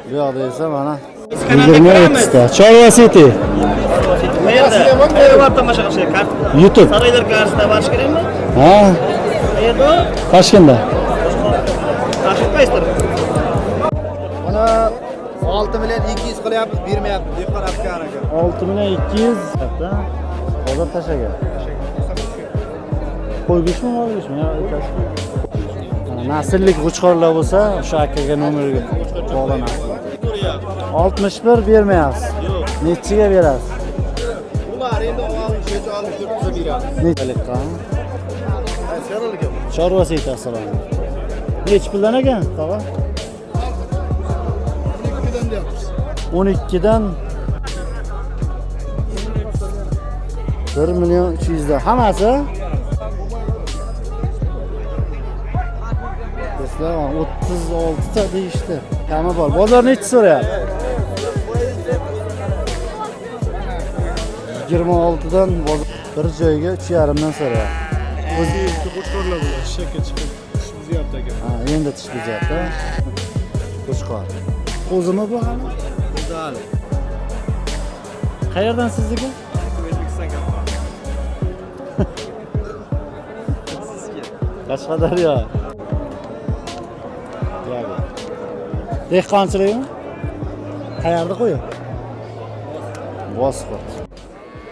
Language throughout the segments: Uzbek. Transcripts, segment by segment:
Bu yoqda esa mana 20-30 ta. Chorva City. Qayerda? Qayerda borib tomosha qilish kerak? YouTube. Saroylar qarshisida borish kerakmi? Ha, Qayerda? Toshkentda. Toshkent qaysi taraf? Buni 6 million 200 qilyapmiz, bermayapmiz. Dehqon afgan aka. 6 million 200. Ha? Bozor tashlagan. Qo'y go'shtmi, mol go'shtmi? Yo, ikkalasi. Mana nasllik qo'chqorlar bo'lsa, o'sha akaga nomeriga bog'lanasiz. 61 bermayapsiz. Nechiga berasiz? Ular endi 63, 64 qilsa beramiz. Nechalik ha? Chorva seti assalomu. Nechi puldan ekan, tog'a? 12dan deyapmiz. 12 dan 1 million 300 dan hammasi. Do'stlar, 36 ta deyishdi. Kami bor. Bozor nechi so'rayapti? 26 dan bozor bir joyga 3,5 dan so'rayapti. O'zi qo'chqorlar bular, shakka chiqib tish buzyapti aka. Ha, endi tish buzyapti. Qo'chqor. Qo'zimi bu hali? Hali. Qayerdan sizniki? Qashqadaryo. Yo'q. Dehqonchilikmi? Qayerda qo'yi? Bosqut.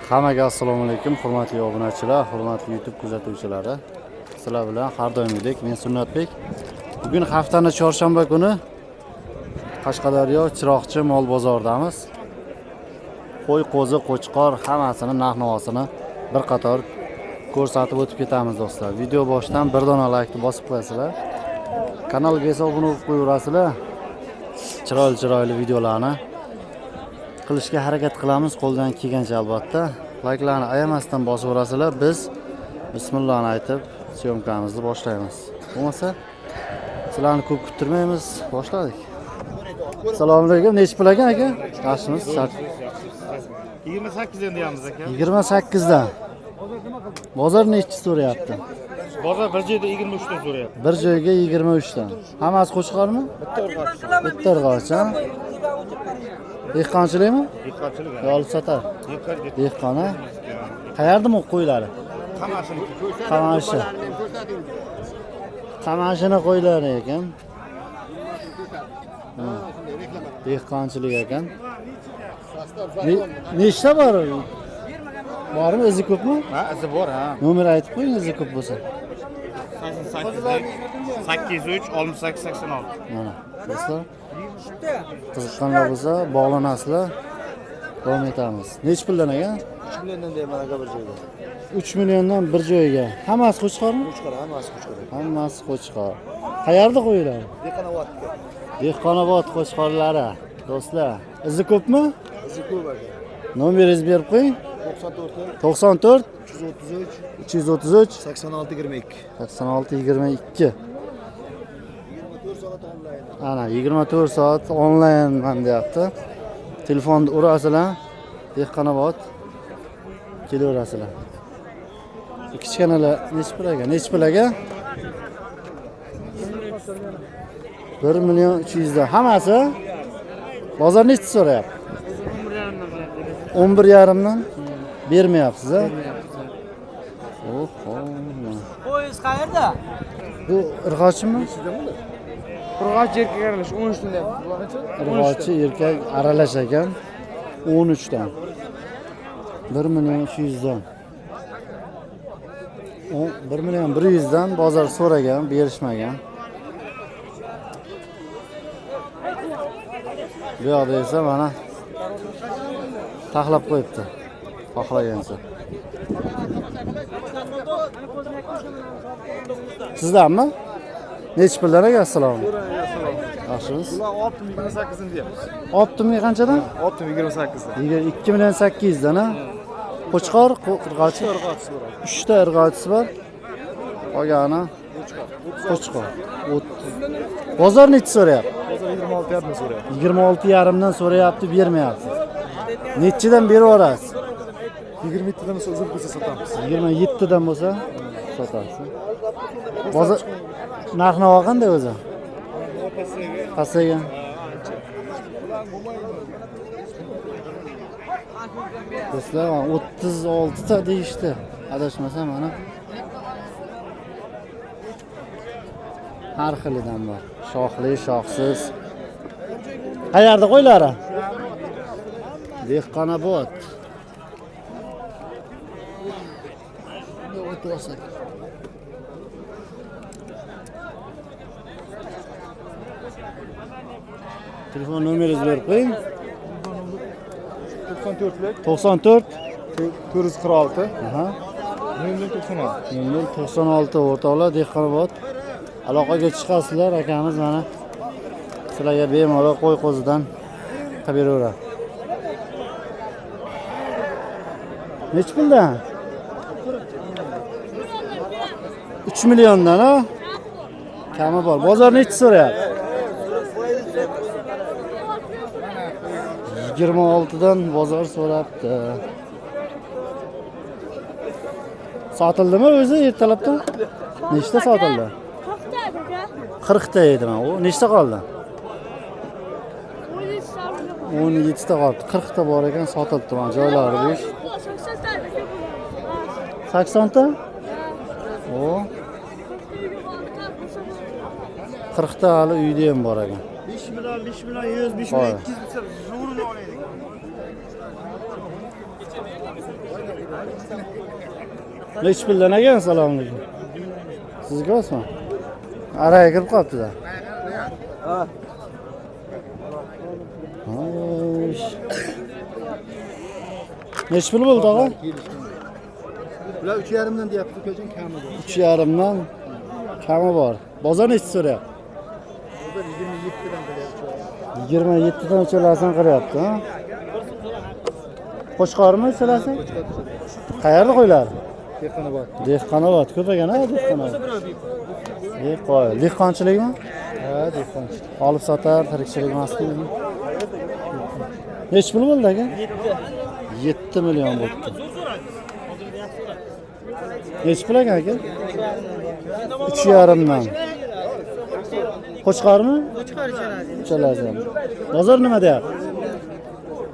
Hammaga assalomu alaykum, hurmatli obunachilar, hurmatli YouTube kuzatuvchilari. Sizlar bilan har doimgidek men Sunnatbek. Bugun haftani chorshanba kuni Qashqadaryo Chiroqchi mol bozoridamiz. Qo'y, qo'zi, qo'chqor hammasini narx-navosini bir qator ko'rsatib o'tib ketamiz do'stlar. Video boshidan bir dona laykni bosib qo'yasizlar. Kanalga esa obuna bo'lib qo'yaverasizlar. Chiroyli chiroyli videolarni qilishga harakat qilamiz qo'ldan kelgancha albatta. Layklarni ayamasdan bosaverasizlar. Biz bismillahni aytib syomkamizni boshlaymiz. Bo'lmasa sizlarni ko'p kuttirmaymiz, boshladik. Assalomu alaykum. Nechi pul ekan aka? Yaxshimisiz? 28 dan deyapmiz aka. 28 dan. Bozor nechi so'rayapti? Bozor bir joyda 23 dan so'rayapti. Bir joyga 23 dan. Hammasi qo'chqormi? Bitta urg'och, ha? Dehqonchilikmi? Dehqonchilik. Yo, olib sotar. Dehqon. Dehqon, ha? Qayerdami qo'ylari? Qamashiniki. Qamashi. Qamashini qo'ylari ekan. Ha. Dehqonchilik ekan. Nechta bor? Bormi? Izi ko'pmi? Ha, izi bor, ha. Nomer aytib qo'ying, izi ko'p bo'lsa. 88 803 68 86. Mana do'stlar. Qiziqqanlar bo'lsa bog'lanasizlar. Davom etamiz. Nechi puldan ekan? 3 milliondan deyman aka bir joyda. 3 milliondan bir joyga. Hammasi qo'chqormi? Qo'chqor, hammasi qo'chqor. Hammasi qo'chqor. Qayerda qo'yiladi? Dehqonobodga. Dehqonobod qo'chqorlari. Do'stlar, izi ko'pmi? Izi ko'p aka. Nomeringizni berib qo'ying. 94 94 333 333 86 22. 86 22. 24 soat onlayn. Ana 24 soat onlaynman deyapti. Telefonni urasizlar, Dehqonobod kelaverasizlar. Kichkinalar nechi pul aka? Nechi pul aka? 1 million 300 dan. Hammasi? Bozor nechi so'rayapti? 11,5 dan bermayapsiz, a? Oho. Poyezd qayerda? Bu irg'ochimi? Urg'ochi erkak aralash 13 dan deyapti. Irg'ochi erkak aralash ekan. 13 dan. 1 million 300 dan. 1 million 100 dan bozor so'ragan, berishmagan. Bu yoqda esa mana taxlab qo'yibdi. Xohlagancha. Sizdanmi? Nechi puldan aka? Assalomu alaykum. Yaxshimisiz? Bular 6 28 dan deyapmiz. 6 ming qanchadan? 6 28 dan. 22 million 800 dan, ha? Qo'chqor, irg'ochi. Urg'ochisi bor. 3 ta irg'ochisi bor. Qolgani qo'chqor. 30. Bozor nechi so'rayapti? Bozor 26,5 dan so'rayapti. 26,5 dan so'rayapti, bermayapsiz. Nechidan berib yuborasiz? 27 dan bo'lsa uzilib bo'lsa sotamiz. 27 dan bo'lsa sotasiz. Bozor narx-navo qanday o'zi? Pasaygan. Do'stlar, 36 ta deyishdi. Adashmasam mana. Har xilidan bor. Shoxli, shoxsiz. Qayerda qo'ylari? Dehqonobod. O'tib olsak. Telefon nomeringizni berib qo'ying. 94 94 446 Aha. 0096. 0096 o'rtoqlar Dehqonobod. Aloqaga chiqasizlar, akamiz mana sizlarga bemalol qo'y qo'zidan qilib beraveradi. Nechi puldan? 3 milliondan, ha? Kami bor. Bozor nechi so'rayapti? 26 dan bozor so'rabdi. Sotildimi o'zi ertalabdan? Nechta sotildi? 40 ta aka. 40 ta edi mana. U nechta qoldi? 17 ta. 17 ta qoldi. 40 ta bor ekan, sotilibdi mana joylari bo'sh. 80 ta aka. 80 ta? O, 40 ta hali uyda ham bor ekan. 5 million, 5 million 100, 5 Qo'y. million 200 desa zo'rini olaylik. Nechi puldan ekan? Assalomu alaykum. Sizniki emasmi? Araga kirib qolibdi-da. Xo'sh. Nechi pul bo'ldi tog'a? Bular 3,5 dan deyapti, ukajon, kami bor. 3,5 dan kami bor. Bozor nechi so'rayapti? Bozor 27 dan qilyapti. 27 dan uchalasini qilyapti, ha? Qo'chqormi uchalasi? Qayerda qo'ylar? Dehqonobod. Dehqonobod ko'p ekan, ha, Dehqonobod. Qo'y. Dehqonchilikmi? Ha, dehqonchilik. Olib sotar, tirikchilik emasmi? Nechi pul bo'ldi aka? 7 million bo'libdi. Nechi pul ekan aka? 3,5 dan. Qo'chqormi? Qo'chqor uchalasi. Uchalasi. Bozor nima deyapti?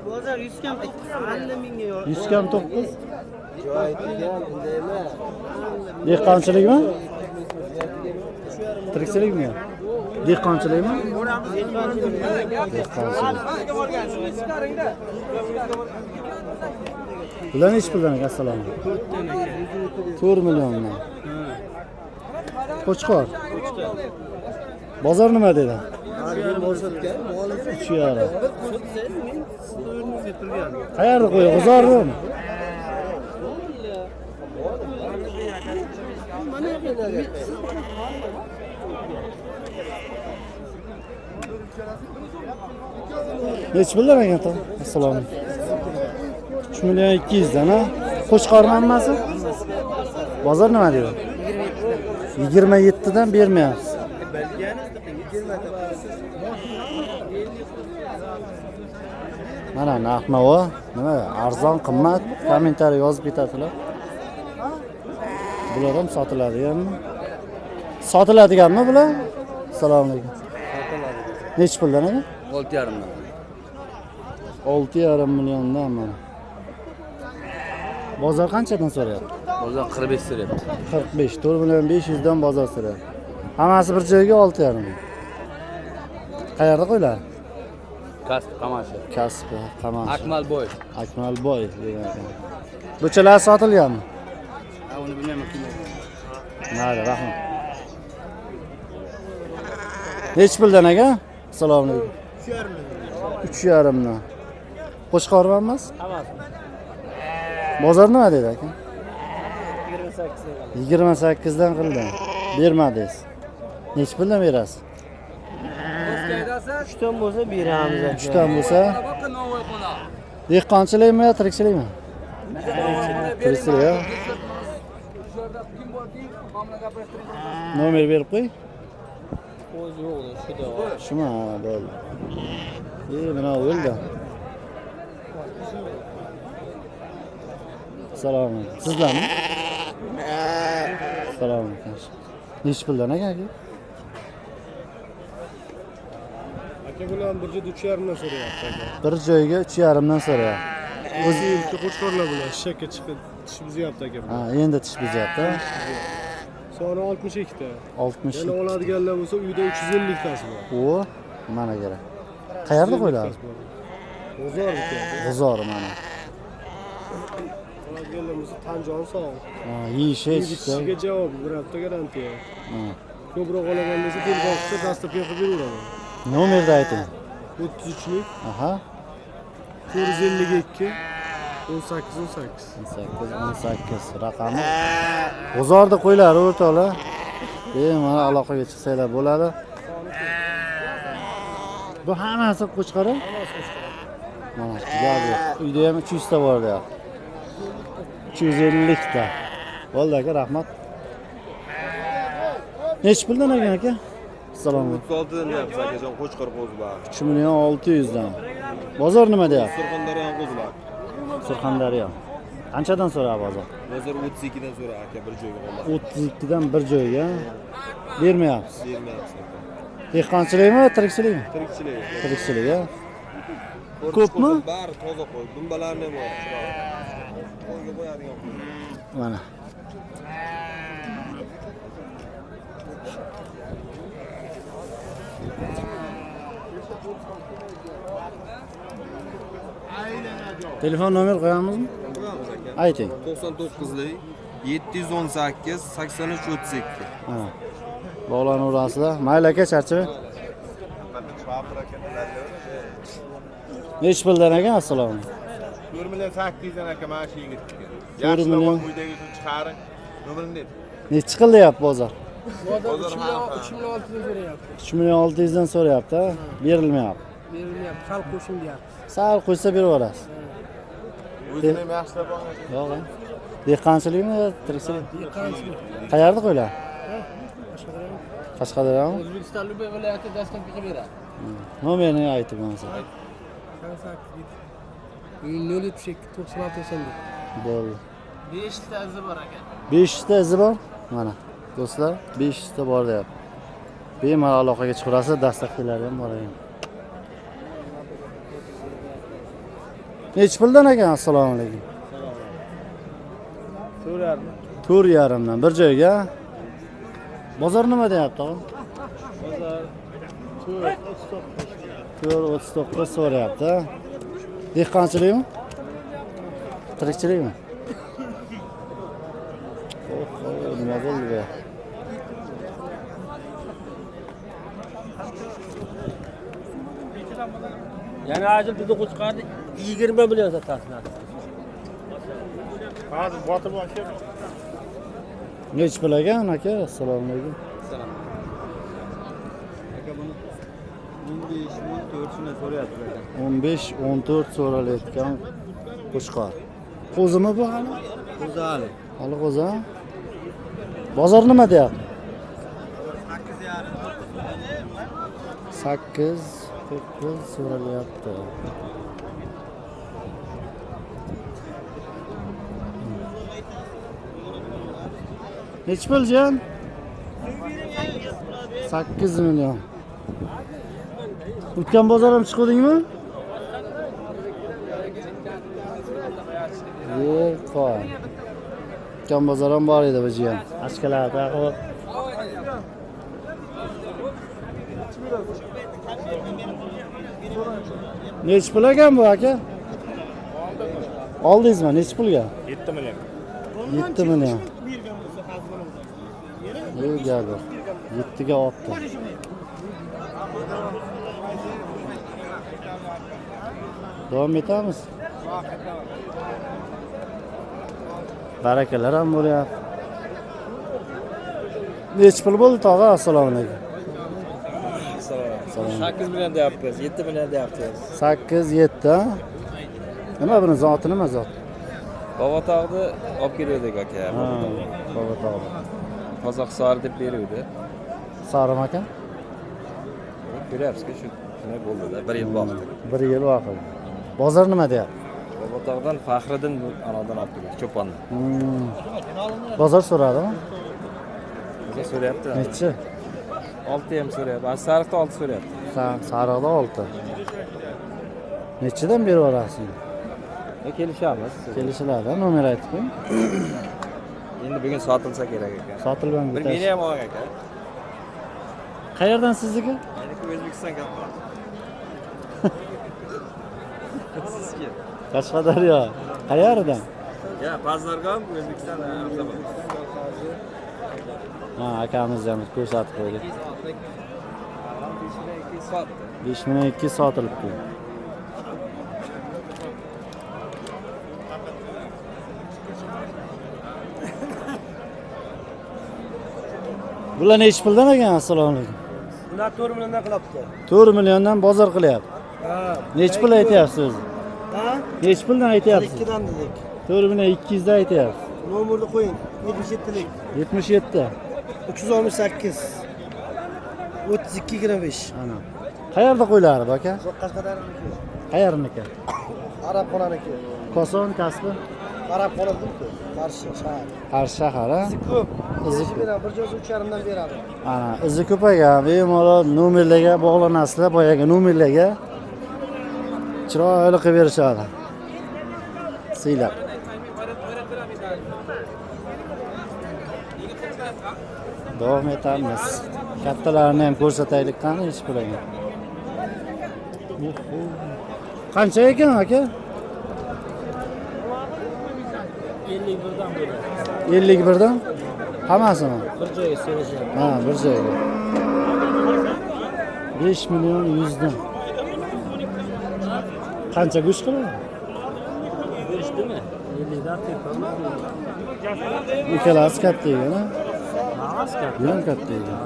Bozor 100 kam 50 mingga yo'q. 100 kam 9. Dehqonchilikmi? Tirikchilikmi? Dehqonchilikmi? Dehqonchilik. Bular nechi puldan aka? Assalomu alaykum. 4 milliondan. Qo'chqor. Bozor nima dedi? 3,5. Qayerda qo'y? G'uzormi? Nechi puldan ekan tog'a? Assalomu alaykum. 3 million 200 dan, ha? Qo'chqormi hammasi? Bozor nima deydi? 27 dan bermayapsiz. Mana narx-navo, nima arzon, qimmat, kommentariy yozib ketasizlar. Bular ham sotiladiganmi? Sotiladiganmi bular? Assalomu alaykum. Nechi puldan aka? 6,5 dan. 6,5 milliondan mana. Bozor qanchadan so'rayapti? Bozor 45 so'rayapti. 45, 4 million 500 dan bozor so'rayapti. Hammasi bir joyga 6,5. Qayerda qo'ylar? Kasb Qamashi. Kasb Qamashi. Akmalboy. Akmalboy degan ekan. Buchalar sotilganmi? Ha, uni bilmayman kim. Mayli, rahmat. Nechi puldan aka? Assalomu alaykum. 3,5 dan. Qo'chqor emas? Hammasi. Bozor nima dedi aka? 28 28 dan qildi. Bermadingiz. Nechi puldan berasiz? 3 dan bo'lsa beramiz. 3 dan bo'lsa. Dehqonchilikmi yo tirikchilikmi? Tirikchilik, ha? Nomer berib qo'y. O'zi yo'q, shuda. Shumi? Ha, bo'ldi. Mana o'ldi. Assalomu alaykum. Sizlarmi? Assalomu alaykum. Nechi puldan aka aka? Aka bilan bir joyda 3,5 dan so'rayapti aka. Bir joyga 3,5 dan so'rayapti. O'zi yilki qo'chqorlar bular eshakka chiqib tish buzyapti aka. Ha, endi tish buzyapti. Soni 62 ta. 60. Yana oladiganlar bo'lsa uyda 350 tasi bor. O, mana kerak. Qayerda qo'yiladi? G'uzor bityapti. G'uzor mana. Oladiganlar bo'lsa tan joni sog'. Ha, yeyishi, ichishi. Ichishiga javob, bir hafta garantiya. Ha. Ko'proq olaman desa telefon qilsa dastlabki qilib beraveraman. Nomerni ayting. 33lik Aha. 452 18 18. 18 18 raqami. G'uzorda qo'ylari o'rtoqlar. Bemalol aloqaga chiqsanglar bo'ladi. Bu hammasi qo'chqora? Mana gap yo'q. Uyda ham 300 ta bor deyapti. 350 ta. Bo'ldi aka, rahmat. Nechi puldan ekan aka? Assalomu alaykum. 36 dan deyapmiz akajon, qo'chqor qo'zilar. 3 million 600 dan. Bozor nima deyapti? Surxondaryo qo'zilar. Surxondaryo. Qanchadan so'radi bozor? Bozor 32 dan so'ra aka, bir joyga qoldi. 32 dan bir joyga bermayapsiz. Bermayapmiz aka. Dehqonchilikmi, tirikchilikmi? Tirikchilik. Tirikchilik, a? Ko'rib Ko'pmi? qo'zim Bari toza qo'y, dumbalarni ham bor. Qo'yga qo'yadigan qo'y. Mana. Telefon nomer qo'yamizmi? Qo'yamiz aka. Ayting. 99lik 718 83 32. Ha. Bog'lanaverasizlar. Mayli aka, charchamang. Nechi puldan ekan? Assalomu alaykum. 4 million 800 dan aka, mana shu yigitniki. 4 Yaxshilab million. uydagi shu chiqaring. Nomerini deb. Nechi qil deyapti bozor? Bozor 3 million 600 dan so'rayapti. 3 million 600 dan so'rayapti, ha? Berilmayapti. Berilmayapti, sal qo'shing deyapti. Sal qo'ysa berib yuborasiz. O'zini ham yaxshilab oling. Yo'q, ha? Dehqonchilikmi yo tirikchilik? Dehqonchilik. Qayerda qo'ylar? Qashqadaryomi? O'zbekiston Lubay viloyati dastlabki qilib beradi. Nomerini aytib bo'lmasa. 072 96 91. Bo'ldi. 5 ta izi bor aka. 5 ta izi bor. Mana do'stlar, 5 ta bor deyapti. Bemalol aloqaga chiqaverasiz, dastlabkilari ham bor ekan. Nechi puldan ekan? Assalomu alaykum. 4,5 dan bir joyga. Bozor nima deyapti, og'a? Bozor 4,39. 4,39 so'rayapti. Dehqonchilikmi? Tirikchilikmi? Oh, nima bo'ldi bu? Yana ajil bizni qo'chqorni 20 million sotasizlar. Hozir botib aka. Nechi pul ekan aka? Assalomu alaykum. Aka, buni 15 14 shunday so'rayapti aka. 15 14 so'ralayotgan qo'chqor. Qo'zimi bu hali? Qo'zi hali. Hali qo'zi. Ha? Bozor nima deyapti? 8 9 so'ralyapti. Nechi pul jiyan? 8 million. O'tgan bozor ham chiqdingmi? Yo'q. O'tgan bozor ham bor edi bu jiyan. Ochkalar taqib. Nechi pul ekan bu aka? Oldingizmi? Nechi pulga? 7 million. 7 million. Yo'q, gap yo'q. 7 ga olibdi. Davom etamiz. Barakalar ham bo'lyapti. Nechi pul bo'ldi tog'a? Assalomu alaykum. Assalomu. 8 million deyapmiz, 7 million deyapmiz. 8 7 ha? Nima buni zoti nima zot? Bobotog'ni olib keluvdik aka. Ha, Bobotog'da. Qozoq sori deb beruvdi. Sorim aka? Ko'ryapsizku, shu shunday bo'ldi-da, bir yil boqdik. Bir yil vaqt. Bozor nima deyapti? Bobotog'dan Faxriddin anadan olib keldik, cho'ponni. Bozor so'radimi? Bozor so'rayapti. Nechi? Olti ham so'rayapti. Sariqda 6 so'rayapti. Sariqda 6. Nechidan berib yuborasiz? Kelishamiz. Kelishiladi, nomer aytib qo'ying. Endi bugun sotilsa kerak ekan. Sotilgan Bir bittasi. meni ham olgan aka. Qayerdan sizniki? Meniki O'zbekiston katta. Sizki? Qashqadaryo. Qayeridan? Ya, Pazargon, O'zbekiston Hamzabod. Ha, akamizni ham ko'rsatib qo'ydik. 2 sotdi. 5200 sotilibdi. Bular nechi puldan ekan? Assalomu alaykum. Bular 4 milliondan qilyapti. 4 milliondan bozor qilyapti. Ha. Nechi pul aytyapsiz o'zi? Ha? Nechi puldan aytyapsiz? 2dan dedik. 4 million 200 dan aytyapsiz. Nomerni qo'ying. 77lik. 77. 368 32 25. Ana. Qayerda qo'ylari bu aka? Qashqadaryoniki. Qayerniki? Arabxonaniki. Koson kasbi? Arabxona-ku. Qarshi shahar. Qarshi shahar, ha? Izi ko'p. Izi Izi ko'p. beradi, bir joyda 3,5dan beradi. Ana, izi ko'p ekan. Bemalol nomerlarga bog'lanasizlar, boyagi nomerlarga. Chiroyli qilib berishadi. Siylab. Davom etamiz. Kattalarni ham ko'rsataylik, qani ish bilan. Qancha ekan aka? 51dan bo'ladi. 51dan? Hammasimi? Bir joyga so'rashyapti. Ha, bir joyga. 5 million 100 dan. Qancha go'sht qiladi? Go'shtimi? 50dan tepami? Ikkalasi katta ekan, ha? Hammasi katta. Bu ham katta ekan.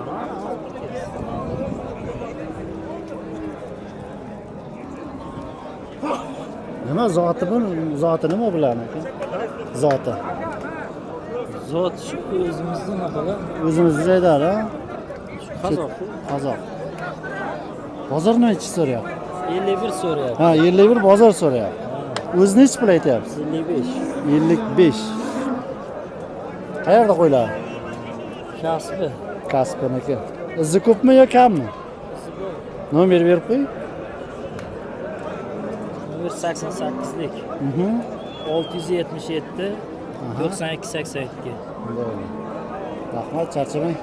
Nima zoti bu? Zoti nima bularni aka? Zoti. Zot shu o'zimizni naqada O'zimizni joydar, ha? Qozoq. Qozoq. Bozor nechi so'rayapti? 51 so'rayapti. Ha, 51 bozor so'rayapti. O'zi nechi pul aytyapsiz? 55. 55. Qayerda qo'yiladi? Kasbi. Kasbiniki. Izi ko'pmi yo kammi? Nomer berib qo'ying. Nomer 88lik. 677 92 82. Bo'ldi. Rahmat, charchamang.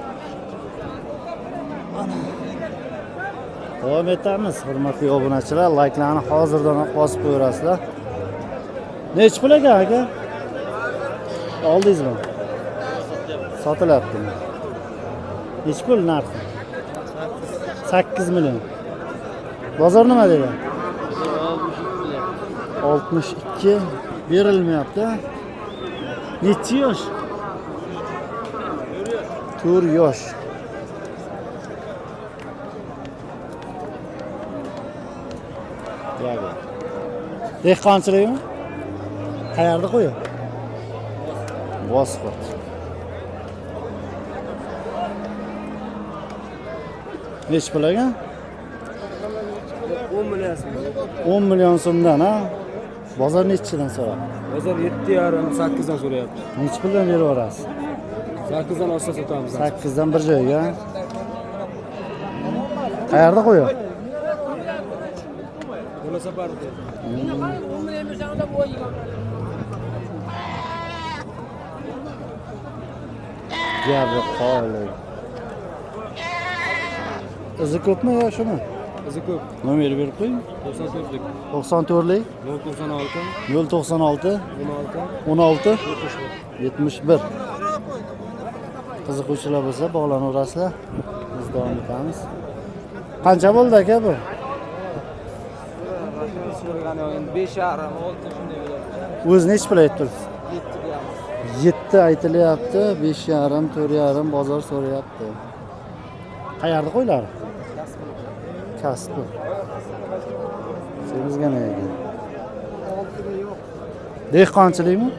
Davom etamiz, hurmatli obunachilar, layklarni hozirdanoq bosib qo'yaverasizlar. Nechi pul ekan aka? Oldingizmi? Sotilyaptimi? Nechi pul narxi? 8 million. Bozor nima dedi? 62 berilmayapti. Nechi yosh? 4 yosh. Yaga. Dehqonchilikmi? Qayerda qo'yi? Bosqit. Nechi pul ekan? 10 million so'm. 10 million so'mdan, ha? Bozor nechidan so'radi? Bozor 7,5 8dan so'rayapti. Nechi puldan berib yuborasiz? 8dan oshsa sotamiz. 8dan bir joyga. Qayerda qo'yi? Bo'lasaparda. Gabi qoyil. Izi ko'pmi yo shumi? Izi ko'p. Nomer berib qo'ying. 94lik. 94lik 096 096 16 16 71. Qiziquvchilar bo'lsa bog'lanaverasizlar. Biz davom etamiz. Qancha bo'ldi aka bu? So'ragani endi 5,5 6 shunday bo'ladi. O'zi nechi pul aytib turibsiz? 7 deyapmiz. 7 aytilyapti, 5,5, 4,5 bozor so'rayapti. Qayerda qo'ylari? Kasbi. Semizgina ekan. Dehqonchilikmi?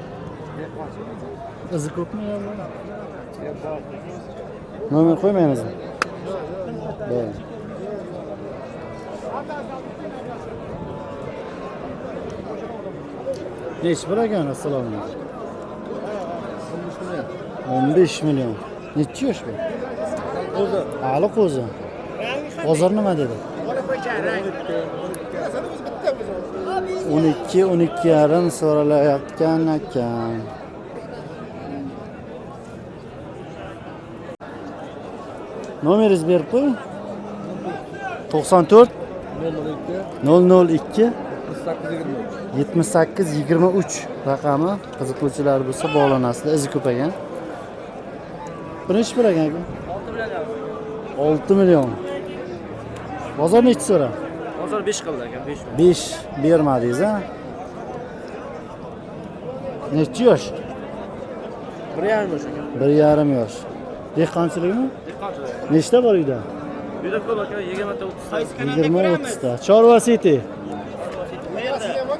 Izi ko'pmi yo? Nomer qo'ymaymizmi? Bo'ldi. Nechi pul ekan? Assalomu alaykum. 15 million. Nechi yosh bu? Qo'zi. Hali qo'zi. Bozor nima dedi? 12, 12,5 so'ralayotgan ekan. Nomeringizni berib qo'ying. 94 002 78 23 raqami qiziquvchilar bo'lsa bog'lanasizlar. Izi ko'paygan. Birinchi pul ekan aka. 6 million. Bozor nechi so'ra? Bozor 5 qildi aka, 5. 5 bermadingiz a? Nechi yosh? 1,5 yosh aka. 1,5 yosh. Dehqonchilikmi? Dehqonchilik. Nechta bor uyda? Juda ko'p aka, 20 ta 30 ta. 20 30 ta. Chorva City.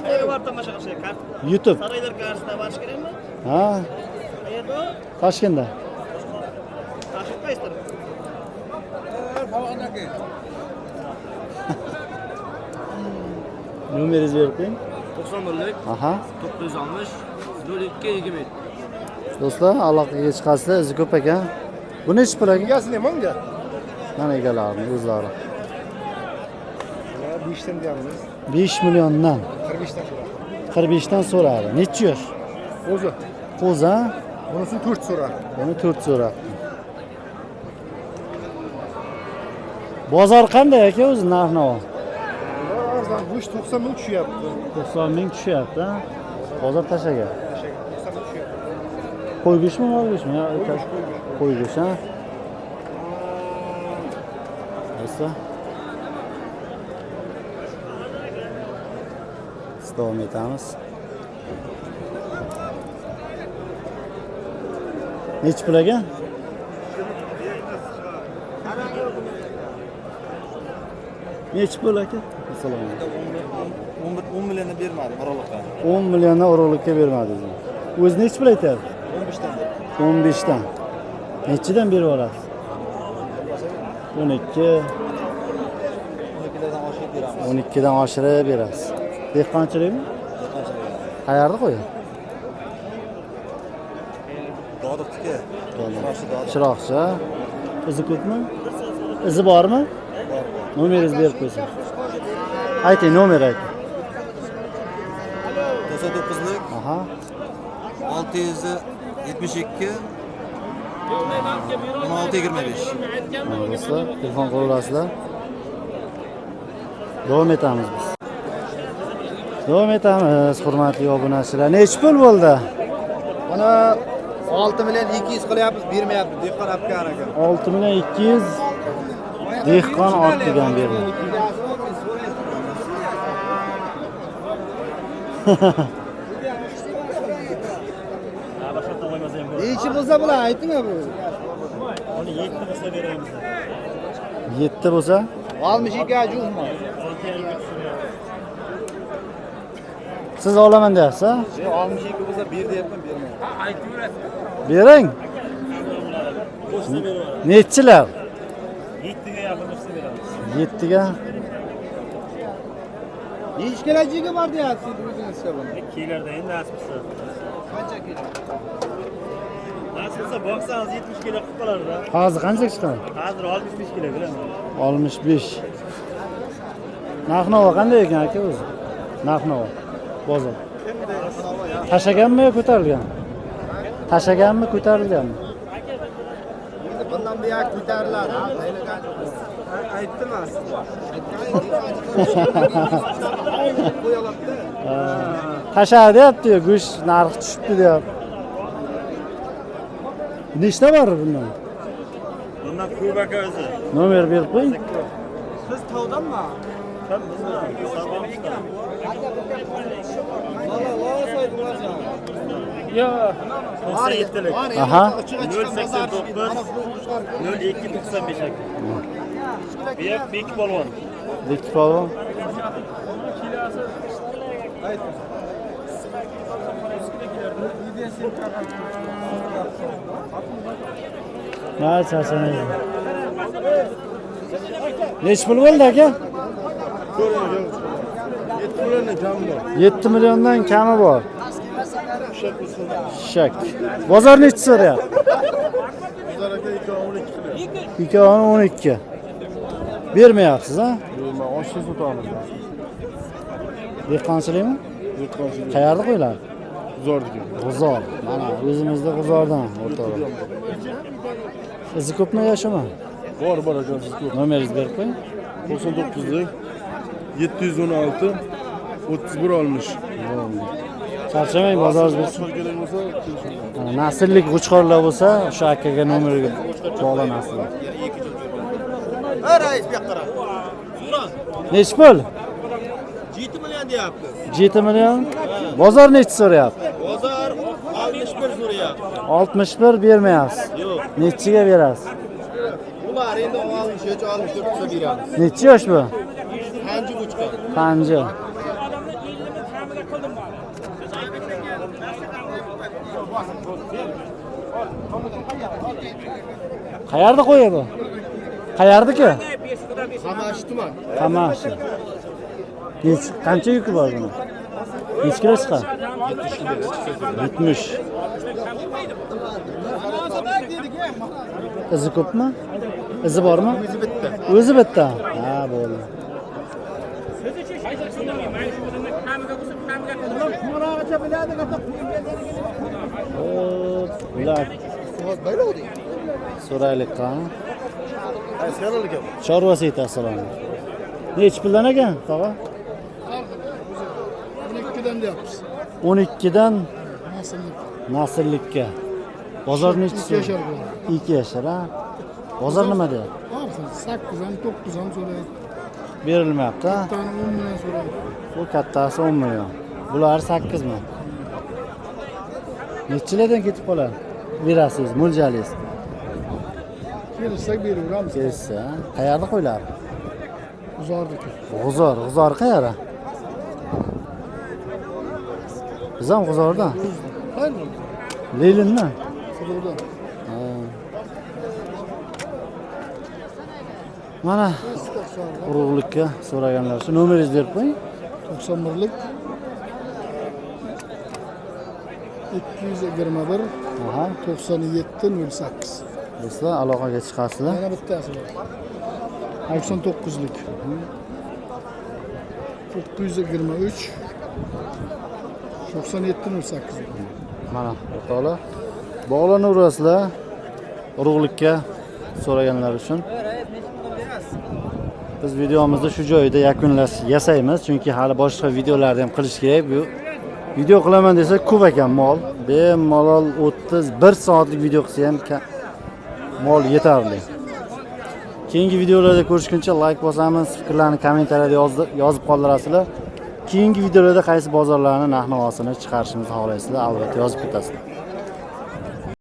Qayerga borib tomosha qilish kerak? YouTube. Saroylar qarshisida borish kerakmi? Ha, Qayerda? Toshkentda. Toshkent qaysidir? Nomeringizni berib qo'ying. 91lik Aha. 960 02 27. Do'stlar, aloqaga chiqasizlar, izi ko'p ekan. Bu nechi pul aka? Egasi nima unga? Mana egalarini o'zlari. 5dan deyapmiz. 5 milliondan 45dan so'radi. 45 dan so'radi. Nechi yosh? Qo'zi. Qo'zi, ha? Bunisi 4 so'radi. Buni 4 so'rabdi. Bozor qanday aka o'zi narx-navo? Arzon go'sht 90 ming tushyapti. 90 ming tushyapti, ha? Bozor tashagan. 90 ming tushyapti. Qo'y go'shtmi, mol go'shtmi? Qo'y go'shti, ha? Do'stlar. Biz davom etamiz. Nechi pul aka? Nechi pul aka? Assalomu alaykum. 10 millionni bermadi oraliqqa. 10 milliondan urug'likka bermadingiz. O'zi nechi pul aytyapti? 15dan. 15 dan. Nechidan berib yuborasiz? 12, 12lardan oshirib beramiz. 12 dan oshirib berasiz. Dehqonchilikmi? Qayerda qo'yi? Dodiqniki. Chiroqchi. Izi ko'pmi? Izi bormi? Bor. Nomeringizni berib qo'ysin. Ayting, nomer ayting. 99lik Aha. 672 16 25. Mana do'stlar, telefon qilaverasizlar. Davom etamiz biz. Davom etamiz, hurmatli obunachilar. Nechi pul bo'ldi? Mana 6 million 200 qilyapmiz, bermayapti. Dehqon olib aka. 6 million 200 dehqon ot degan berdi. Nechi bo'lsa bular ayting bu. Uni 7 bo'lsa beramiz. 7 bo'lsa 62 yo'qmi? siz olaman deyapsiz, ha? 62 bo'lsa ber deyapman, bermayapti. Bering. Nechilar? 7 ga yaqin bo'lsa beramiz. 7 ga Nechi kelajagi bor deyapsiz o'zingizga buni? Kelarda endi nasib qilsa. Qancha kilo? Nasib qilsa boqsangiz 70 kilo qilib qolar-da. Hozir qancha chiqadi? Hozir 65 kilo bilaman. 65. Narx-navo qanday ekan aka o'zi? Narx-navo bozor. Tashaganmi yo ko'tarilgan? Tashaganmi, ko'tarilganmi? Endi bundan buyoq ko'tariladi. Aytdim Qo'yaladida. Tashadi deyapti-yu, go'sht narxi tushibdi deyapti. Nechta bor bundan? Bundan ko'p aka o'zi. Nomer berib qo'ying. Siz tovdanmi? Yo, 97lik. Aha. 089 02 95 aka. Bek Bek polvon. Bek polvon. Ha, charchamaydi. Nechi pul bo'ldi aka? 7 milliondan kami bor. Shak. Bozor nechi so'rayapti? Ikkovini 12. Bermayapsiz, ha? Yo'q, oshsa sotamiz. Dehqonchilikmi? Dehqonchilik. Qayerda qo'ylar? G'uzordiki. G'uzor. Mana o'zimizda G'uzordan o'rtoqlar. Izi ko'pmi yoshimi? Bor, bor aka, siz ko'p. Nomeringizni berib qo'ying. 99 716 31 60. Charchamang, bozoringiz bo'lsin. Kerak bo'lsa, kelishamiz. Mana nasllik g'uchqorlar bo'lsa, o'sha akaga nomeriga bog'lanasizlar. Ha, rais, bu yoqqa qara. Nechi pul? 7 million deyapti. 7 million. Bozor nechi so'rayapti? Bozor 61 so'rayapti. 61 bermayapsiz. Yo'q. Nechiga berasiz? Ular endi 63, 64 qilsa beramiz. Nechi yosh bu? Qancha qo'chqor? Qanji. Qayerda qo'yi bu? Qayerdiki? Qamashi tuman. Qamashi. Nechi, qancha yuki bor buni? Nechi kilo chiqadi? 70. Izi ko'pmi? Izi bormi? O'zi bitta. O'zi bitta. Ha, bo'ldi. Hop, ular so'raylik qani. Chorva seti assalomu alaykum. Nechi puldan ekan, tog'a? 12dan deyapmiz. 12 dan Nasllik. nasllikka. Bozor nechi Ikki yashar bo'ladi. 2 yashar, ha? Bozor nima deyapti? Har xil 8 ham 9 ham so'rayapti. Berilmayapti, ha? Bittani 10 million so'rayapti. Bu kattasi 10 million. Bular 8 mi? Nechilardan ketib qoladi? Berasiz, mo'ljalingiz. Kelishsak beraveramiz. Kelsa, ha? Qayerda qo'ylar? G'uzordiki. G'uzor, G'uzor qayeri? Biz ham G'uzordan. Qayerdan? Lenindan. Xudodan. Mana urug'likka so'raganlar. Shu nomeringizni berib qo'ying. 91lik 221 Aha, 97 08. do'stlar, aloqaga chiqasizlar. Yana bittasi bor. 99lik. 923 97 08. Mana o'rtoqlar, bog'lanaverasizlar urug'likka so'raganlar uchun. Biz videomizni shu joyida yakunlash yasaymiz, chunki hali boshqa videolarni ham qilish kerak. Bu video qilaman desa ko'p ekan mol. Bemalol 31 soatlik video qilsa ham mol yetarli. Keyingi videolarda ko'rishguncha like bosamiz, fikrlarni kommentariyada yozib qoldirasizlar. Keyingi videolarda qaysi bozorlarni narx-navosini chiqarishimizni xohlaysizlar, albatta yozib ketasizlar.